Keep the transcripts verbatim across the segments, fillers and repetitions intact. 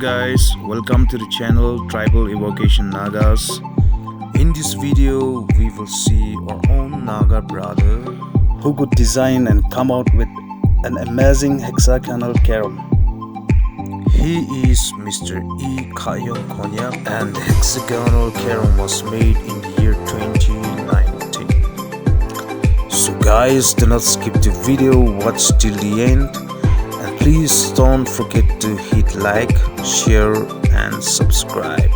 Guys, welcome to the channel Tribal Evocation Nagas. In this video, we will see our own Naga brother who could design and come out with an amazing hexagonal carom. He is Mister E Khaiyong Konyak, and the hexagonal carom was made in the year twenty nineteen. So guys, do not skip the video, watch till the end, and please don't forget to hit like, share, and subscribe.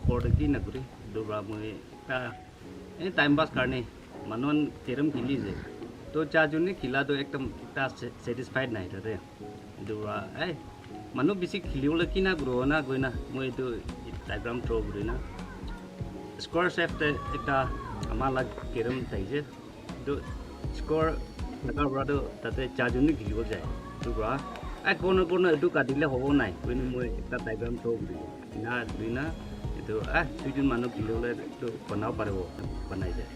Ghor te ki na kuri, etu para moi ekta, eh, time pass karne manu khan carom kheli ase. To charjon ni khela to ekdam ekta sa-, satisfied nai tate. Etu para, eh, manu bishi kheli bole ki na kuri bo na koi na moi etu diagram draw kuri na square shape te ekta ama la carom thaki ase. Etu square thaka para tu tate charjon ni kheli bo jai. Etu para, eh, corner corner etu kati le hobo nai koi na moi ekta diagram draw kuri ase. Ena kuri na etu, ah, duijon manu kheli bole etu banabo paribo, banai de.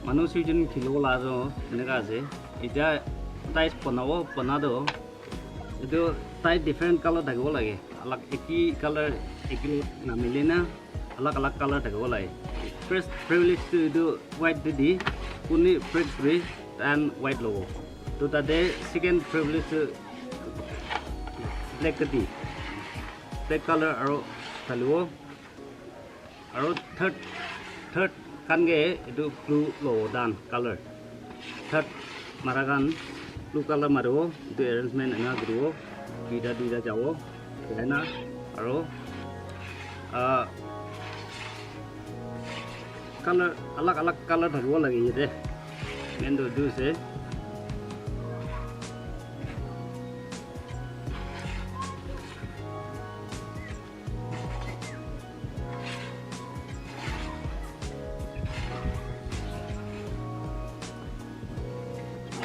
Manu duijon kheli bo la toh eneka ase. Etiya tiles banabo, bana toh etu tai different color thakibo lage. Alag eki color eki na mile na alag alag color thakibo lage. First privilege tu etu white te di, kuni break kuri and white lobo. To tate second privilege tu black te di, black color aro thalibo. Aro third, third khan ke etu blue lobo dan color. Third mara khan blue color maribo, etu arrangement ena kuribo, duita duita jabo, ena aro, ah, color alag alag color thakibo lage yate. Main tu etu ase.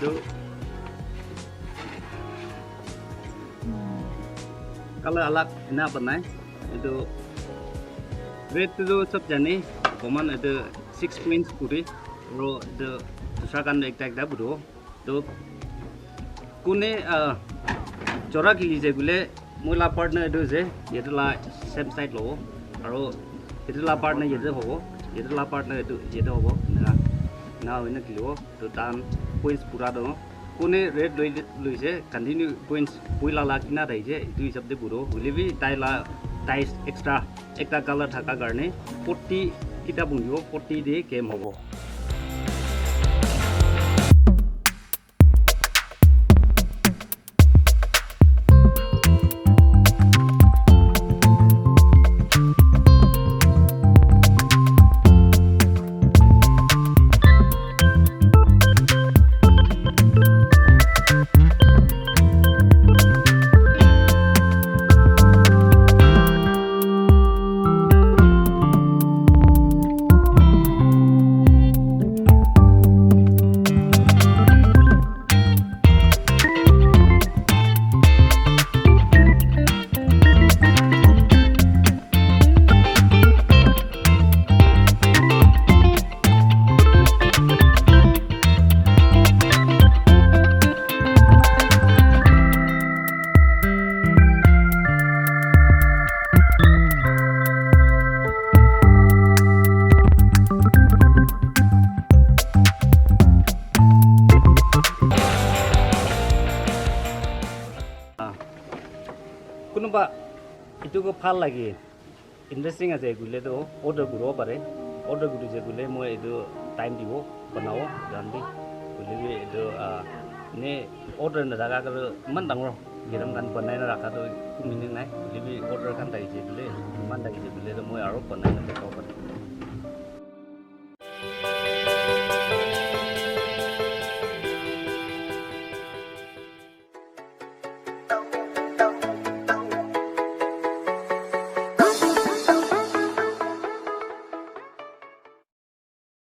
Etu color alag ena banai. Etu red tu sob jane, common etu six points kuri, aro etu dusra khan ekta ekta buro. To kune, ah, chora kheli se koile, moi la partner etu ase, yate la same side lobo, aro yate la partner yate hobo, yate la partner etu yate hobo, ena, ena hoina khelibo. To tahan points pura to kune red loi, loise, continue points poila la kina thakise, etu hisab te puro. Hoile bi tai la dice extra ekta color thaka karne forty kita punjibo, forty te game hobo. Ah. Kunuba etu ko bhal lage, interesting ase koile toh order kuribo pare. Order kurise koile moi etu time dibo, banabo, etu khan bi. Koile bi etu, ah, ene order nathaka toh eman dangor carom khan banai na rakha toh eku meaning nai. Koile bi order khan thakise koile, demand thakise koile toh moi aro banai na dekhabo pare.